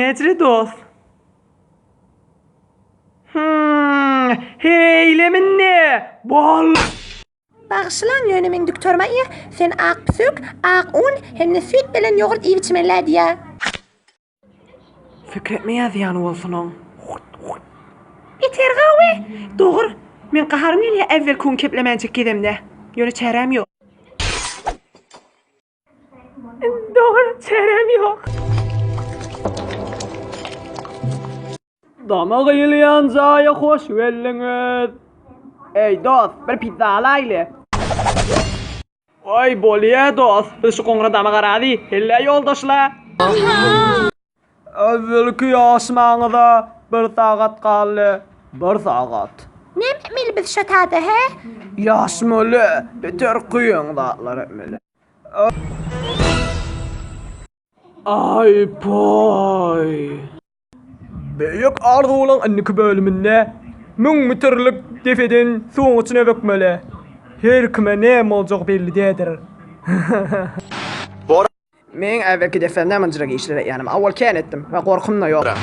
Näcile dost? Hum, heýleminde bol. Bagyşlaň ýöne meň düktorym aýýa sen ak püsük, ak un hemde süýt bilen ýogurt iýip içmeli diýýä. Pikir etme ýazýany bolsun oň. Beter gawy. Dogry. Men gaharym gelýä äwwelki gün keplemänjek gezemde. Ýöne çäräm ýok. Dogry, çäräm ýok. Dama gyýylýan jaýa hoş geldiňiz. Eý dost, bir pizza alaýly. Oý bolýa dost, biz şu goňra dama garaly. Hellä ýoldaşla. Äwwelki ýaşmaňyza bir sagat galdy. Bir sagat. Näme etmeli biz şo tada hä? Ýaşmaly, beter kyn zatlar etmeli. Aý paý. Beýik arzuwlaň indiki bölüminde müň metrlik depeden suwuň içine bökmeli. Her kime näme boljagy belli däldir. Meň äwelki depemde mynjyrak işler etýänim. Awal kän etdim we gorkym-da ýok.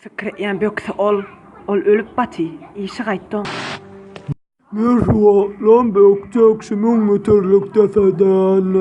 Pikir etýän bökse ol, ol ölüp baty, işi gaýtdy oň. Men şu wagtlam bökjek şu müň metrlik depeden.